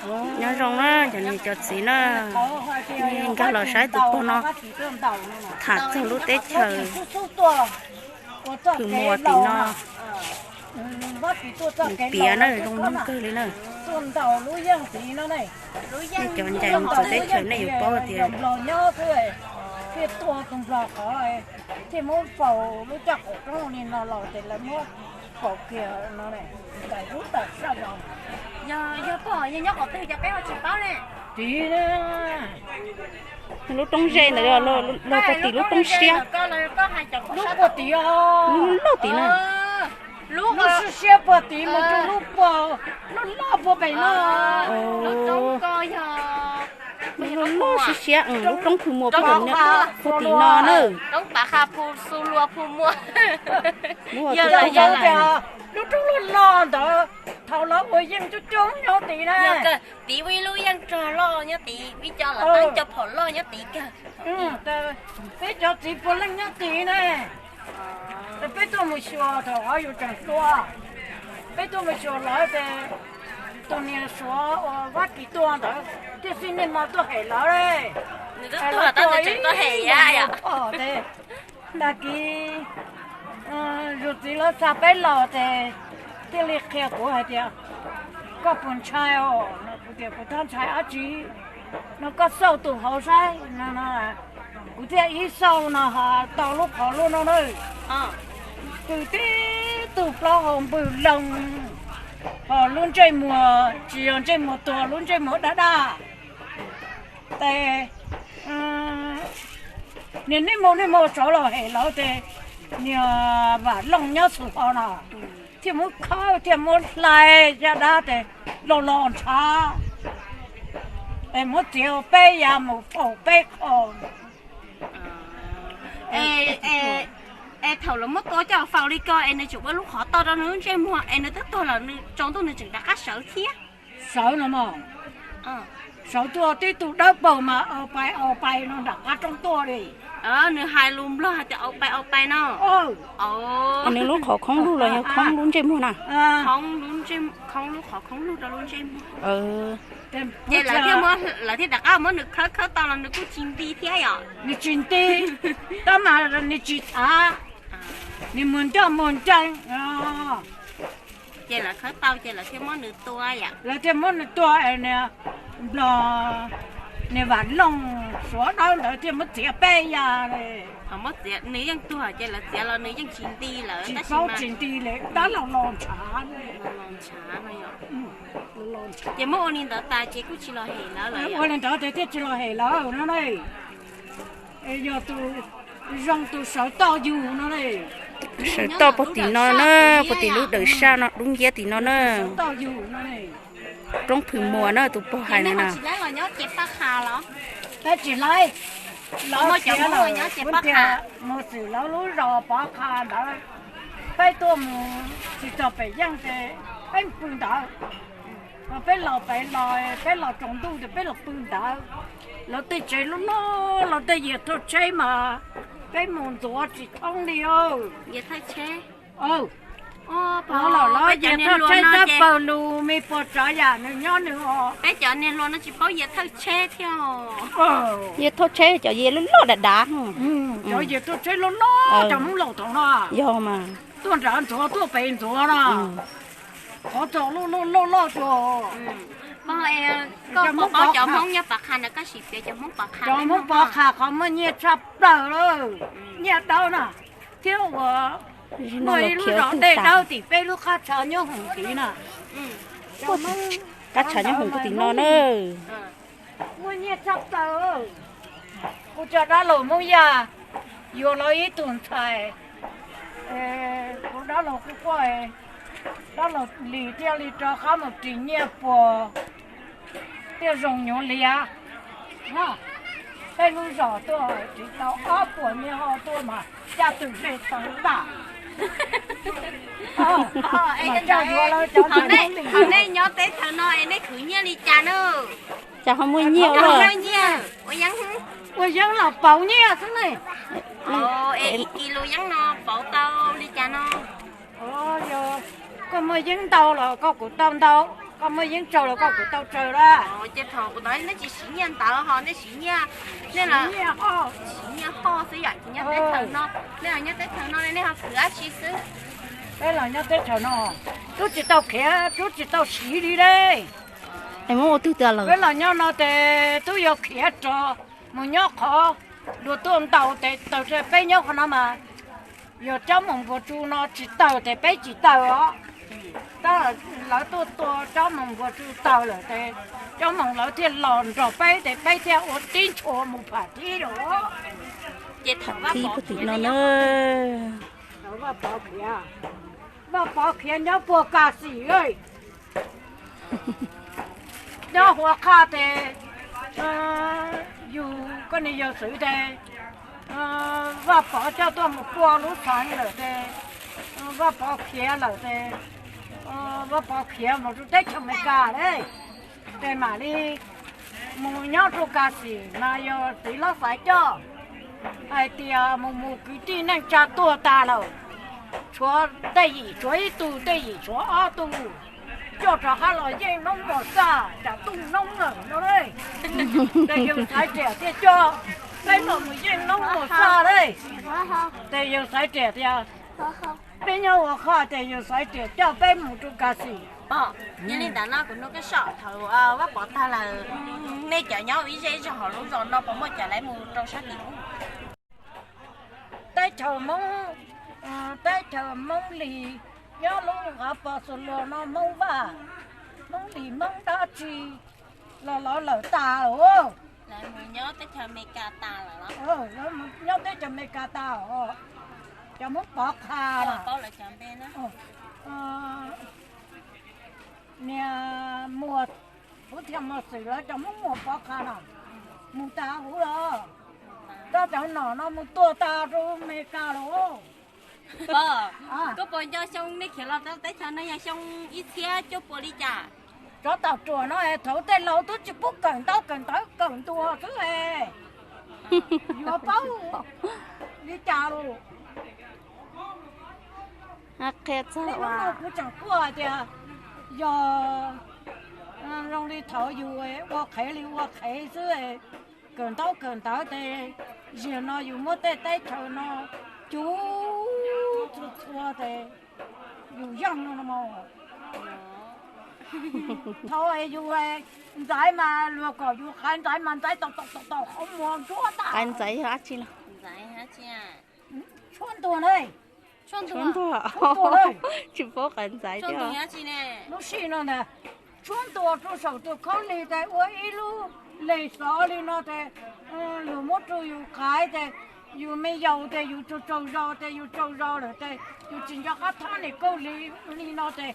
Nyob zoo na cov niam cov txiv na, nkag los saib tus pog no tham txog lub teb chaws Phwm Muas tim no. Piav na zoo nyob kawg li na. Nej cov ncaim mus txog teb chaws nej yuav paub tias thiaj tuaj tus nplog qhov thiaj muab faus lub caj qaum roob li no los ces lawv muab faus kiag no. Yog pog yog nyob qhov twg ces peb ho tsis paub ne. Tid, lub roob ze ntawd los puag tim lub roob siab. Lub puag tid, lub loj tid na. Lub siab siab puag tid mus rau lub puag, lub loj puag pem no. Lub loj siab siab, lub roob Phwm Muas puag tim no na. Lub roob loj loj ntawd thaum lawv ua yeej coob coob nyob tid na. Tid ua ib lub yeej rog loj nyob tid, ib co los tab ib co phom loj nyob tid kawg. Peb cov txiv puav leej nyob tid ne. Peb tuaj mus xyuas thaum qhov yus tseem hluas, peb tuaj mus xyuas lawv ces tus niag Suav uas Vab Kis tuaj ntawd thiaj xij niaj hmo tuaj hem lawv. Nws twb tuag tau nws tseem tuaj hem yam. Tag kis yus txiv lawv xa peb los ces thiaj li qhia kuv hais tias, koj puas ntshai os? Kuv tias kuv txhob ntshai dab tsi no, koj xauj tus hauv saib no. Kuv thiaj ib xauj no ho tau lub qhov lub no na. Pw tib tug plaub hau npwg loo, ho lub ntsej muag tsis yog ntsej muag tuag, lub ntsej muag dab dab. Ces niag neb mus neb mus saud los hem lawv ces niag Vam Looj nyob xus hauv no thiaj muab khawb thiaj muab hlais caj dab ces los los ntshav. Es muab txiav peb yav mus faus peb qho. Es thaum lawv muab tua coj faus li ko es nws tseem ua lub qhov tau rau nws lub ntsej muag es nws twb tuag lawm nws tsaus ntuj nws tseem rov qab sawv thiab. Sawv no mas, sawv tuaj tib tug dawb paug mas au pais au pais no nram qab roob tuaj li. Nws hais lus Nplog hais tias au pais au pais no. Nws lub qhov khoob lug los yog khoob lub ntsej muag na? Khoob lub qhov khoob lug rau lub ntsej muag. Ces lawv thiaj rov qab muab nws khawb khawb tau los nws kuj tsis nti thiab yom? Nws tsis nti, tab mas nws tsis thav, nws mus ncaj mus ncees. Ces lawv khawb tau ces lawv thiaj muab nws tua yom? Lawv thiaj muab nws tua es niag Nplog, niag Vam Looj Suav dawb ntawd thiaj muab txiav peb yav li. Nws yeej tuag ces lawv txiav los nws yeej tsis nti lawm, tsis paub tsis nti li, tab los los ntshav. Ces muab ua li ntawd tas ces kuj tsis los hem lawv lawm. Ua li ntawd ces thiaj tsis los hem lawm no ne. Yog tus zoo tus sawv toj yug no ne. Sawv toj puag tim no na, puag tim lub dawm sab no dub nciab tim no na. Roob Phwm Muas na tus pog hais no na. Peb tsis laib, lawv khiav lawm, kuv tias mus xwm lawv lub zos Pov Qha ntawd, peb tuaj mus tsis txog pem yeej ces peb pw ntawd. Peb los pem los, peb los tsaus ntuj ces peb los pw ntawd. Lawv tej tsev loj loj, lawv tej yias thauj tsheb mas peb mus ntxuav tsis thoob li. Pov los lawv yias thauj tsheb tab pawg lug me puas tsav yam nws nyob nws os. Peb cov niag hluas no tsis paub yias thauj tsheb thiab. Yias thauj tsheb cov yias loj loj dav dav. Cov yias thauj tsheb loj loj cov Hmoob laus thaum no. Yog mas. Tuaj nrad ntxuav tuaj pem ntxuav no. Qhov txog loj loj loj loj tuaj. Koj paub cov Hmoob nyob Pov Qha ntawd koj sim piav cov Hmoob Pov Qha. Cov Hmoob Pov Qha qhov muaj nyiaj tshaj plaws lawm, nyiaj dawb na, thiab uas muaj ib lub zos dej dawb tim peb lub qab tshav nyob hoom tid na. Qab tshav nyob hoom puag tim no na. Muaj nyiaj tshaj plaws. Kuv cov dab laug Hmoob Yaj yuav los ib tug ntxhais, kuv dab laug kuj quaj, dab laug Lis thiaj li rov qab mus ris nyiaj puas thiaj zoo nyuav liav. Peb lub zos tuaj ris tau ob puas nyiaj ho tuaj mas caj twm hle tawv tas. Thaum nej nyob teb chaws no es nej khwv nyiaj li cas na? Cas ho muaj nyiaj ua yeeb los pauv nyiaj xwb ne. Es ib kis lus yeeb no pauv tau li cas no? Yog koj muaj yeeb ntau los koj kuj tau ntau. Koj muaj yeeb tsaug los koj kuj tau tsaug lawm. Ces thaum kuv tau nej tsis siv nyiaj ntawd ho nej siv nyiaj, nej los siv nyiaj hoj xwb yom, ces nyob teb chaws no, nej los nyob teb chaws no nej ho khwv dab tsi xwb? Peb los nyob teb chaws no, twb tsis tau khiav, twb tsis tau siv li le. Peb los nyob no ces twb yuav khiav rov mus nyob qhov luag tuaj ntaus ces tawg. Peb nyob qhov no mas yog cob moos npua tsu no tsis tawg ces peb tsis tawg os. Tab lawv tuaj tua cob moos npua tsu tawg lawm ces cob moos lawv thiaj los nrog peb ces peb thiaj ua tib ntshua mus pham thib lawm. Pham thib puag tim no na. Vaj Pov khiav, Vaj Pov khiav nyob puag Kas Xim. Nyob Huas Qhaj ces yug koj niam yawg Xwm ces Vaj Pov coj tuaj mus puag lub xeev lawm ces Vaj Pov khiav lawm ces Vaj Pov khiav mus rau teb chaws Amelikas lawm. Ces mam li mus nyob rau Kas Xim mas yog txiv hlob Xaiv coj hais tias mus mus kwv tij neej tsa tuag tas lawm, tshuav tej yim tshuav ib tug, tej yim tshuav ob tug, coj rov qab los yeej noob mos xaj tsam tuj noob lawm no. Ces yawg Xaiv Riam thiaj coj peb los mus yeej noob mos xaj lawm. Ces yawg Xaiv Riam tias peb nyob Huas Qhaj ces yawg Xaiv Riam coj peb mus rau Kas Xim. Yog li ntawd no kuv nug koj seb thaum Vaj Pov tag lawm, nej cov nyob ib zej zog hauv lub zos no puas muaj cov lawv mus rau sab tim ub? Teb chaws Hmoob, teb chaws Hmoob Lis nyob lub qhov Pos Xos Luas no Hmoob Vaj, Hmoob Lis Hmoob dab tsi los lawv lawm tas lawm. Lawv mus nyob teb chaws Amelikas tas lawm los? Lawv mus nyob teb chaws Amelikas tas os. Cov Hmoob Pov Qha, paub lawv cov npe na. Niag Muas, Hub Thiaj Mos Xwm lawv cov Hmoob Muas Pov Qha no mus tas huv los. Tab cov nom no mus tuag tas rau Amelikas lawm. Koj puas nco xyoo nej khiav los rau teb chaws no yog xyoo ib txhiab cuaj puas li cas? Tsov tom ruam no es thaum tej laus twb tsis pub kawm ntaub kawm ntawv kawm ntua xwb es yuav paub li cas lus. Qhia txog ua kuv tseem quaj hais tias yog zoo li thaum yus ua qhev li ua qhev xwb, kawm ntaub kawm ntawv ces zaum no yus muab tej teb chaws no cub txhua txhua ces yus yeej no no. Thaum yus ntxaiv mas luag kom yus qaiv ntxaiv mas ntxaiv tau tau tau tau qhov muag ntsuab tas. Qaiv ntxaiv yog dab tsi no? Tshuab ntuag na. Tshuab ntuag. Tsis paub qaiv ntxaiv thiab. Lub sij no ntag, tshuab ntuag rau saum tus khaub lig ces ua ib lub leg xov li no ces luag muab rau yus qaiv ces yus me yaus ces yus tsaug tsaug zog ces yus tsaug zog lawm ces yus tsis nco qab thob niam kauj li no ces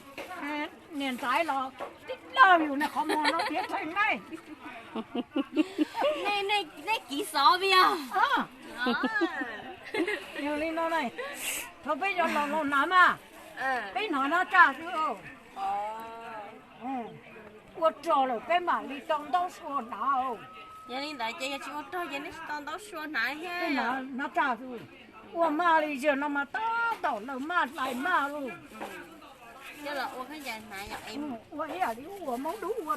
niam ntxaiv los tib lawg yus niag qhov muag no tiav theej neej. Nej kiv xov vim yog? Yog li no ne, thaum peb yuav los laus hnav mas peb hnov nab tsaj xwb. Ua rog lawm peb mam li tau ntaub sua hnav. Yog li ntawd ces yog tsis ua rog ces nej tsis tau ntaub sua hnav thiab. Nab tsaj xwb. Ua maj li zaum no mas tab tom laws maj hlais maj lauj. Ua ib yam li ua Hmoob Dub ua.